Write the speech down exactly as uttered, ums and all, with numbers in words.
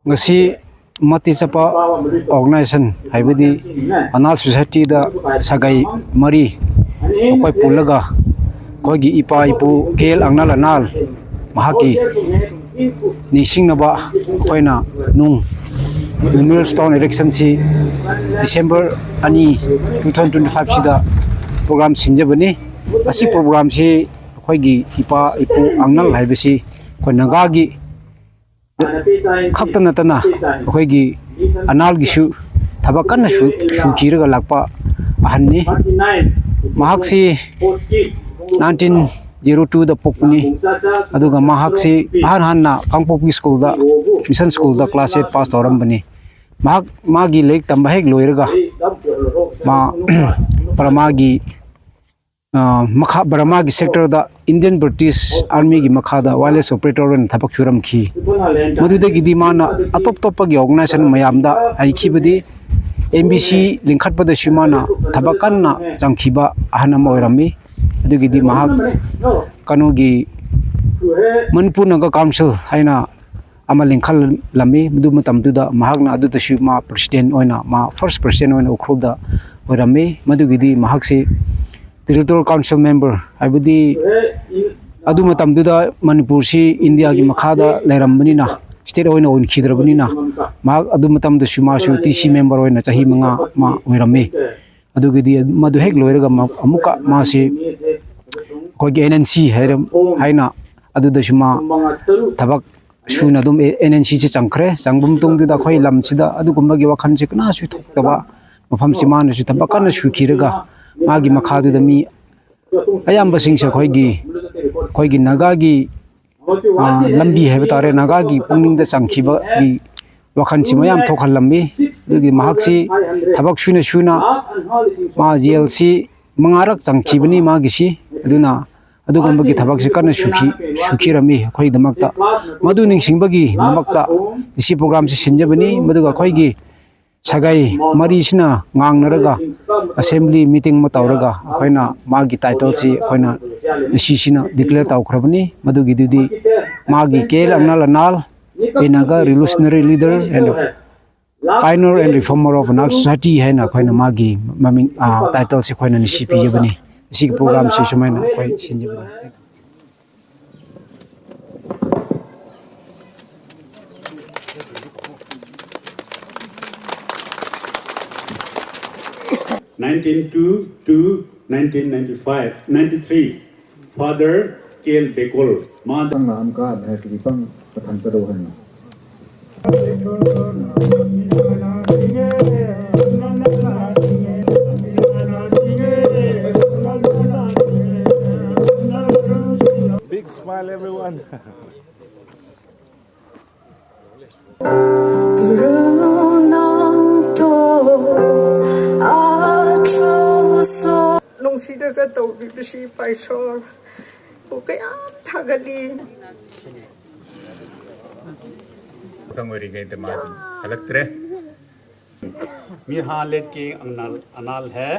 ꯉꯁꯤ ꯃꯇꯤ ꯆꯠꯄ ꯑꯣꯔꯒꯅꯥꯏꯖꯦꯁꯟ, ꯍꯥꯏꯕꯗꯤ ꯑꯅꯥꯜ ꯁꯣꯁꯥꯏꯇꯤꯗ ꯁꯥꯒꯩ ꯃꯔꯤ ꯑꯩꯈꯣꯏ ꯄꯨꯜꯂꯒ ꯑꯩꯈꯣꯏꯒꯤ ꯏꯄꯥ ꯏꯄꯨ ꯀꯦ ꯑꯦꯜ ꯑꯉꯅꯥꯜ ꯑꯅꯥꯜ ꯃꯍꯥꯛꯀꯤ ꯅꯤꯡꯁꯤꯡꯅꯕ ꯑꯩꯈꯣꯏꯅ ꯅꯨꯡ ꯃꯦꯃꯣꯔꯤꯌꯦꯜ ꯁ꯭ꯇꯣꯟ ꯏꯔꯦꯛꯁꯟꯁꯤ ꯗꯤꯁꯦꯝꯕꯔ ꯑꯅꯤ, ꯇꯨ ꯊꯥꯎꯖꯟ ꯇ꯭ꯋꯦꯟꯇꯤ ꯐꯥꯏꯚꯁꯤꯗ ꯄ꯭ꯔꯣꯒ꯭ꯔꯥꯝ ꯁꯤꯟꯖꯕꯅꯤ꯫ ꯑꯁꯤ ꯄ꯭ꯔꯣꯒ꯭ꯔꯥꯝꯁꯤ ꯑꯩꯈꯣꯏꯒꯤ ꯏꯄꯥ ꯏꯄꯨ ꯑꯉꯥꯡ ꯍꯥꯏꯕꯁꯤ ꯑꯩꯈꯣꯏ ꯅꯥꯒꯥꯒꯤ ꯈꯛꯇ ꯅꯠꯇꯅ ꯑꯩꯈꯣꯏꯒꯤ ꯑꯅꯥꯜꯒꯤꯁꯨ ꯊꯕꯛ ꯀꯟꯅ ꯁꯨ-, ꯁꯨꯈꯤꯔꯒ ꯂꯥꯛꯄ ꯑꯍꯟꯅꯤ꯫ ꯃꯍꯥꯛꯁꯤ ꯅꯥꯏꯟꯇꯤꯟ ꯖꯦꯔꯣ ꯇꯨꯗ ꯄꯣꯛꯄꯅꯤ꯫ ꯑꯗꯨꯒ ꯃꯍꯥꯛꯁꯤ ꯑꯍꯥꯟ ꯍꯥꯟꯅ ꯀꯥꯡꯄꯣꯛꯄꯤ ꯁ꯭ꯀꯨꯜꯗ, ꯃꯤꯁꯟ ꯁ꯭ꯀꯨꯜꯗ ꯀ꯭ꯂꯥꯁ ꯑꯩꯠ ꯄꯥꯁ ꯇꯧꯔꯝꯕꯅꯤ꯫ ꯃꯍꯥꯛ ꯃꯥꯒꯤ ꯂꯥꯏꯔꯤꯛ ꯇꯝꯕ ꯍꯦꯛ ꯂꯣꯏꯔꯒ ꯃꯥ ꯕꯔꯃꯥꯒꯤ, ꯑ, ꯃꯈꯥ, ꯕꯔꯃꯥꯒꯤ ꯁꯦꯛꯇꯔꯗ ꯏꯟꯗꯤꯌꯟ ꯕ꯭ꯔꯤꯇꯤꯁ ꯑꯥꯔꯃꯤꯒꯤ ꯃꯈꯥꯗ ꯋꯥꯏꯌꯔꯂꯦꯁ ꯑꯣꯄꯔꯦꯇꯔ ꯑꯣꯏꯅ ꯊꯕꯛ ꯁꯨꯔꯝꯈꯤ꯫ ꯃꯗꯨꯗꯒꯤꯗꯤ ꯃꯥꯅ ꯑꯇꯣꯞ ꯑꯇꯣꯞꯄꯒꯤ ꯑꯣꯔꯒꯅꯥꯏꯖꯦꯁꯟ ꯃꯌꯥꯝꯗ ꯍꯩꯈꯤꯕꯗꯤ ꯑꯦꯝ ꯕꯤ ꯁꯤ ꯂꯤꯡꯈꯠꯄꯗꯁꯨ ꯃꯥꯅ ꯊꯕꯛ ꯀꯟꯅ ꯆꯪꯈꯤꯕ ꯑꯍꯟ ꯑꯃ ꯑꯣꯏꯔꯝꯃꯤ꯫ ꯑꯗꯨꯒꯤꯗꯤ ꯃꯍꯥꯛ ꯀꯩꯅꯣꯒꯤ ꯃꯅꯤꯄꯨꯔ ꯅꯥꯒꯥ ꯀꯥꯎꯟꯁꯤꯜ ꯍꯥꯏꯅ ꯑꯃ ꯂꯤꯡꯈꯠꯂꯝꯃꯤ꯫ ꯃꯗꯨ ꯃꯇꯝꯗꯨꯗ ꯃꯍꯥꯛꯅ ꯑꯗꯨꯗꯁꯨ ꯃꯥ ꯄ꯭ꯔꯁꯤꯗꯦꯟ ꯑꯣꯏꯅ, ꯃꯥ ꯐꯥꯔꯁ ꯄ꯭ꯔꯁꯤꯗꯦꯟ ꯑꯣꯏꯅ ꯎꯈ꯭ꯔꯨꯜꯗ ꯑꯣꯏꯔꯝꯃꯤ꯫ ꯃꯗꯨꯒꯤꯗꯤ ꯃꯍꯥꯛꯁꯤ ꯇꯦꯔꯤꯇꯣꯔꯤꯌꯦꯜ ꯀꯥꯎꯟꯁꯤꯜ ꯃꯦꯝꯕꯔ, ꯍꯥꯏꯕꯗꯤ ꯑꯗꯨ ꯃꯇꯝꯗꯨꯗ ꯃꯅꯤꯄꯨꯔꯁꯤ ꯏꯟꯗꯤꯌꯥꯒꯤ ꯃꯈꯥꯗ ꯂꯩꯔꯝꯕꯅꯤꯅ, ꯁ꯭ꯇꯦꯠ ꯑꯣꯏꯅ ꯑꯣꯏꯈꯤꯗ꯭ꯔꯕꯅꯤꯅ, ꯃꯍꯥꯛ ꯑꯗꯨ ꯃꯇꯝꯗꯁꯨ ꯃꯥꯁꯨ ꯇꯤ ꯁꯤ ꯃꯦꯝꯕꯔ ꯑꯣꯏꯅ ꯆꯍꯤ ꯃꯉꯥ ꯃꯥ ꯑꯣꯏꯔꯝꯃꯤ꯫ ꯑꯗꯨꯒꯤꯗꯤ ꯃꯗꯨ ꯍꯦꯛ ꯂꯣꯏꯔꯒ ꯃ-, ꯑꯃꯨꯛꯀ ꯃꯥꯁꯤ ꯑꯩꯈꯣꯏꯒꯤ ꯑꯦꯟ ꯑꯦꯟ ꯁꯤ ꯍꯥꯏꯔ-, ꯍꯥꯏꯅ ꯑꯗꯨꯗꯁꯨ ꯃꯥ ꯊꯕꯛ ꯁꯨꯅ ꯑꯗꯨꯝ ꯑꯦꯟ ꯑꯦꯟ ꯁꯤꯁꯦ ꯆꯪꯈ꯭ꯔꯦ꯫ ꯆꯪꯕ ꯃꯇꯨꯡꯗꯨꯗ ꯑꯩꯈꯣꯏ ꯂꯝꯁꯤꯗ ꯑꯗꯨꯒꯨꯝꯕꯒꯤ ꯋꯥꯈꯜꯁꯦ ꯀꯅꯥꯁꯨ ꯊꯣꯛꯇꯕ ꯃꯐꯝꯁꯤ ꯃꯥꯅꯁꯨ ꯊꯕꯛ ꯀꯟꯅ ꯁꯨꯈꯤꯔꯒ ꯃꯥꯒꯤ ꯃꯈꯥꯗꯨꯗ ꯃꯤ ꯑꯌꯥꯝꯕꯁꯤꯡꯁꯦ ꯑꯩꯈꯣꯏꯒꯤ, ꯑꯩꯈꯣꯏꯒꯤ ꯅꯥꯒꯥꯒꯤ, ꯑ, ꯂꯝꯕꯤ ꯍꯥꯏꯕ ꯇꯥꯔꯦ, ꯅꯥꯒꯥꯒꯤ ꯄꯨꯛꯅꯤꯡꯗ ꯆꯪꯈꯤꯕꯒꯤ ꯋꯥꯈꯜꯁꯤ ꯃꯌꯥꯝ ꯊꯣꯛꯍꯜꯂꯝꯃꯤ꯫ ꯑꯗꯨꯒꯤ ꯃꯍꯥꯛꯁꯤ ꯊꯕꯛ ꯁꯨꯅ ꯁꯨꯅ ꯃꯥ ꯖꯦꯜꯁꯤ ꯃꯉꯥꯔꯛ ꯆꯪꯈꯤꯕꯅꯤ ꯃꯥꯒꯤꯁꯤ꯫ ꯑꯗꯨꯅ ꯑꯗꯨꯒꯨꯝꯕꯒꯤ ꯊꯕꯛꯁꯤ ꯀꯟꯅ ꯁꯨꯈꯤ-, ꯁꯨꯈꯤꯔꯝꯃꯤ ꯑꯩꯈꯣꯏꯒꯤꯗꯃꯛꯇ꯫ ꯃꯗꯨ ꯅꯤꯡꯁꯤꯡꯕꯒꯤꯗꯃꯛꯇ ꯉꯁꯤ ꯄ꯭ꯔꯣꯒ꯭ꯔꯥꯝꯁꯤ ꯁꯤꯟꯖꯕꯅꯤ꯫ ꯃꯗꯨꯒ ꯑꯩꯈꯣꯏꯒꯤ ꯁꯥꯒꯩ ꯃꯔꯤꯁꯤꯅ ꯉꯥꯡꯅꯔꯒ ꯑꯦꯁꯦꯝꯕ꯭ꯂꯤ ꯃꯤꯇꯤꯡ ꯑꯃ ꯇꯧꯔꯒ ꯑꯩꯈꯣꯏꯅ ꯃꯥꯒꯤ ꯇꯥꯏꯇꯜꯁꯤ ꯑꯩꯈꯣꯏꯅ ꯉꯁꯤꯁꯤꯅ ꯗꯤꯀ꯭ꯂꯦꯌꯔ ꯇꯧꯈ꯭ꯔꯕꯅꯤ꯫ ꯃꯗꯨꯒꯤꯗꯨꯗꯤ ꯃꯥꯒꯤ ꯀꯦ ꯑꯦꯜ ꯑꯉꯅꯥꯜ ꯑꯅꯥꯜ A Naga revolutionary leader and pioneer and reformer of Naga society ꯍꯥꯏꯅ ꯑꯩꯈꯣꯏꯅ ꯃꯥꯒꯤ ꯃꯃꯤꯡ, ꯇꯥꯏꯇꯜꯁꯦ ꯑꯩꯈꯣꯏꯅ ꯉꯁꯤ ꯄꯤꯖꯕꯅꯤ꯫ ꯑꯁꯤꯒꯤ ꯄ꯭ꯔꯣꯒ꯭ꯔꯥꯝꯁꯤ ꯁꯨꯃꯥꯏꯅ ꯑꯩꯈꯣꯏ ꯁꯤꯟꯖꯕꯅꯤ꯫ Nineteen two to nineteen ninety-five, ninety-three, Father K L Bekol, ꯃꯥ ꯅꯪꯅ ꯑꯃꯨꯛꯀ ꯍꯥꯏꯕꯗꯤ ꯄꯪ ꯃꯊꯪ ꯆꯠꯂꯣ ꯍꯥꯏꯅ꯫ Big smile, everyone. ꯅꯨꯡꯁꯤꯔꯒ ꯇꯧꯕꯤꯕꯁꯤ ꯏꯄꯥ ꯏꯁꯣꯔꯕꯨ ꯀꯌꯥꯝ ꯊꯥꯒꯠꯂꯤ꯫ ꯄꯥꯈꯪ ꯑꯣꯏꯔꯤꯉꯩꯗ ꯃꯥꯗꯤ ꯍꯜꯂꯛꯇ꯭ꯔꯦ꯫ ꯃꯤꯍꯥ ꯂꯦꯠꯀꯤ ꯑꯅꯥꯜ, ꯑꯅꯥꯜ ꯍꯦ꯫